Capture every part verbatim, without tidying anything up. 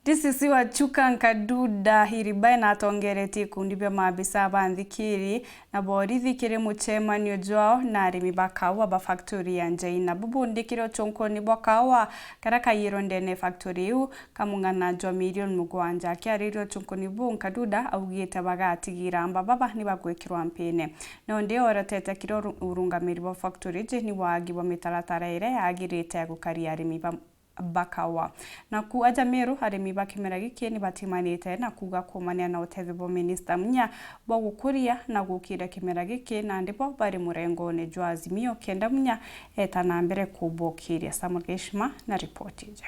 D C C wa Chuka Nkaduda Hiribae natongeretie ikundi bia maabisa ba nthikiri na borithi kiri muchemanio jwao na arimi ba kaua ba factory ya Njaina. Bubu ndikire uchunkuni bwa kaua karia kaiyirwe ndene factory iu, kamung'ana jwa milioni mugwanja. Akiariria uchunkuni buu, Nkaduda augite bagatigira amba baba ni bagwikirwa mpine. Nondi oratete kiri uru-, urungamiri bwa factory iji ni wagi bwa mitaratara iria yagirite ya gukaria arimi ba, ba kaua. Naku aja Meru, arimi ba kimera giki ni batimanite na kuuga kuumania na utethio bwa minista Munya bwa gukuria na gukiria kimera giki, nandi bo bari murengone jwa Azimio kenda Munya eta na mbere kubukiria. Samuel Geshima na ripoti iji.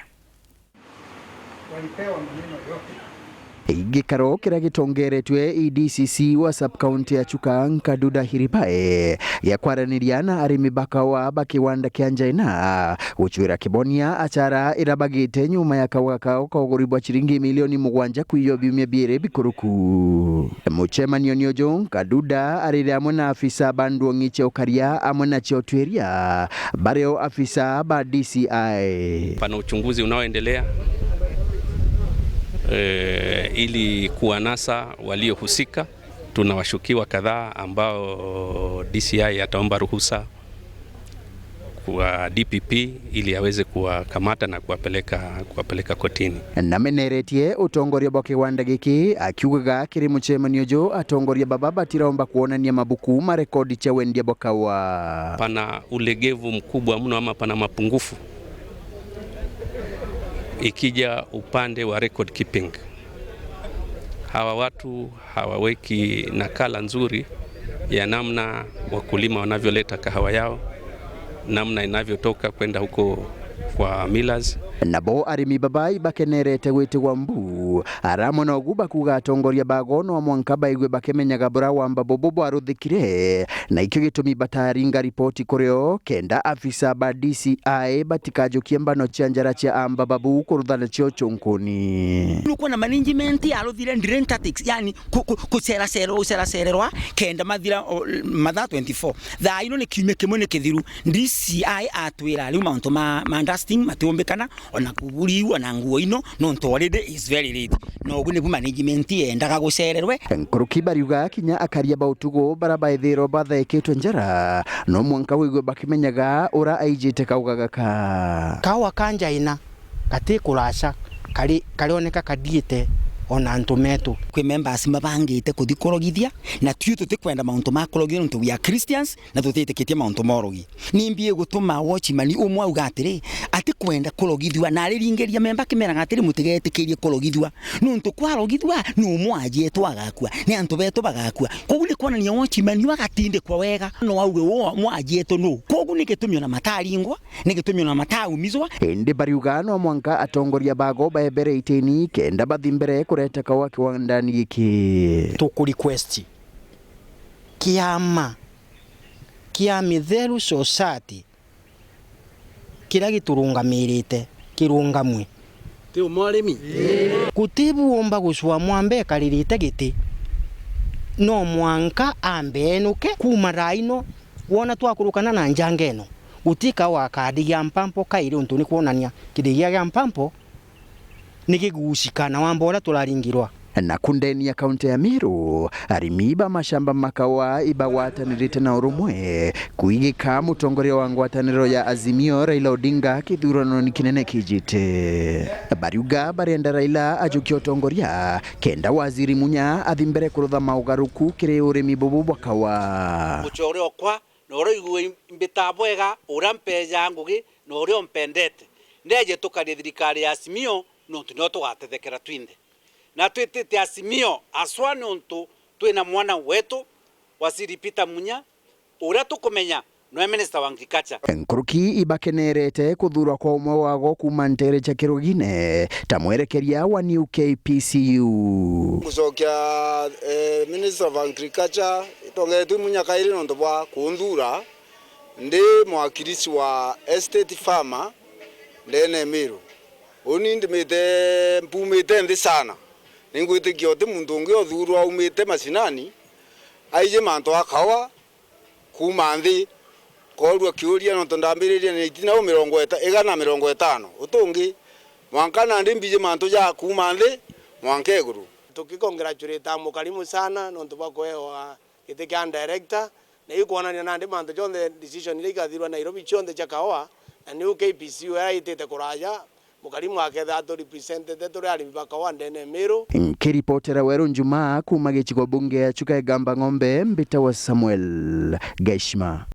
Walipewa maneno yote. Gikaro kiria gitongeretwe i D C C wa sub-county ya Chuka, Nkaduda Hiribae, gia kwaraniria na arimi ba kaua ba kiwanda kia Njaina, guchwira kibonia achara ira bagite nyuma ya kaua kao ka uguri bwa chiringi milioni mugwanja kwiywa biumia biiri bikuruku. Muchemanio ni uju, Nkaduda arire amwe na afisa ba nduong'i cia ukaria amwe na cia utwiria, bario afisa ba D C I. Pana uchunguzi unaoendelea, eh, ili kuwanasa waliohusika. Tuna washukiwa kadhaa ambao D C I ataomba ruhusa kwa D P P ili aweze kuwakamata na kuwapeleka, kuwapeleka kotini. Nameneretie utongoria bwa kiwanda giki, akiugaga kiri muchemanio uju atongoria baba batiraomba kuonania mabuku ma rekodi cia wendia bwa kaua. Pana ulegevu mkubwa mno ama pana mapungufu ikija upande wa record keeping. Hawa watu hawaweki nakala nzuri ya namna wakulima wanavyoleta kahawa yao, namna inavyotoka kwenda huko kwa millers. Nabo arimi baba ibakenerete gwitigwa mbu, aramwe nogu bakuga atongoria bago no mwanka baigue bakimenyaga bura wamba bubu bwaruthikire, na ikio gitumi bataringa ripoti kurio, kenda afisa ba D C I batikajukie mbano cia njara cia amba babu kurutha nacio chunkuni. Nukwona management yaruthire drain tactics, yani ku-, ku-, kuceracera-, guceracererwa kenda mathira, o, mathaa twenty-four. Thaa ino ni kiumia kimwe ni kithiru, D C I atwira riu mauntu ma, ma dusting matiumbikana, ona kuburi iu, ona nguo ino, nontu already is very late. Nogu nibu management yendaga gucererwe. Nkuruki bariuga kinya akaria ba utugu bara baithirwo bathaikitwe njara, no mwanka wigue bakimenyaga ura aijite kauga gaka. Kaua ka Njaina gati kuraca, kari, karioneka kadiite ona antu metu. Kwi members mabangite kuthi kurogithia, na tui tutikwenda mauntu ma kurogithia nontu we are Christians, na tutitikitie mauntu ma urogi. Nimbi igutuma watchman umwe auga atiri, atikwenda kurogithua, na ariringiria memba akimeraga atiri, mutigetikirie kurogithua, nontu kwarogithua, nu umwe ajietwe agakua, ni antu betu bagakua. Koguo ni kwonania watchman uyu agatindikwa wega, no auge uu umwe ajietwe nu. Koguo ni gitumi ona mataringwa, ni gitumi ona mataumizwa. Indi bariuga no mwanka atongoria bago baebere itini kenda bathi mbere kureta kaua kiwandani giki. Tuku request kiama kia Mitheru Society kiria giturungamirite kirungamwe. Ti umwe arimi? Guti bu umba gucua mwambe ekaririte giti. No mwanka ambe enuke kuuma thaa ino, wona twakurukana na njanga ino. Guti kaua kadigia mpampo kairi untu ni kwonania kidigia gia mpampo ni gigucika na wamba uria turaringirwa. Naku ndeni ya kaunti ya Meru, arimi ba mashamba ma kaua ibagwatanirite na urumwe kuigika mutongoria wa ngwataniro ya Azimio Raila Odinga kithuranoni kinene kijite. Bariuga barenda Raila ajukie utongoria kenda waziri Munya athi mbere kurutha maugaruku kiri urimi bubu bwa kaua. Muchore okwa na uria igua imbitaa bwega, uria mpeejaa ngugi na uria umpendete. Ndeeje tukarie thirikari ya Azimio, nontu nio tugatethekera twinthe. Na twitite Azimio aswa nontu twina mwana wetu, Waziri Peter Munya, uria tukumenya nwe Minister wa Agriculture. Nkuruki ibakenerete kuthuurwa kwa umwe wago kuuma nteere cia kirugine ta mwerekeria wa New K P C U. Ngucokia, eh, Minister of Agriculture, itongetwe Munya kairi nontu bwa kunthuura ndi mwakilishi wa estate farmer ndene Meru. Uni ndimite, mpumite nthi sana. Ningwitikia uti muntu ungi uthuurwa aumite mashinani, aiji mantu a kaua kuuma nthi. Koorua kiuria, nontu ndambiririe na itina u mirongo eta-, igana mirongo itano. Utungi, Mwanka nandi mbiji mantu ja kuuma nthi mwanka iguru. Tukicongratulate Mukarimu sana nontu bwa kuewa giti kia director, na ikwonania nandi mantu jonthe, decision iria ikathirwa Nairobi cionthe cia kaoa, na niu K P C U iria itite kuraja, Mukarimu akethira atu representete turi arimi ba kaoa ndene ya Miru. Nkiripotera Weru Njumaa kuuma gicigo bunge ya Chuka Igamba Ng'ombe, mbitawa Samuel Gaishima.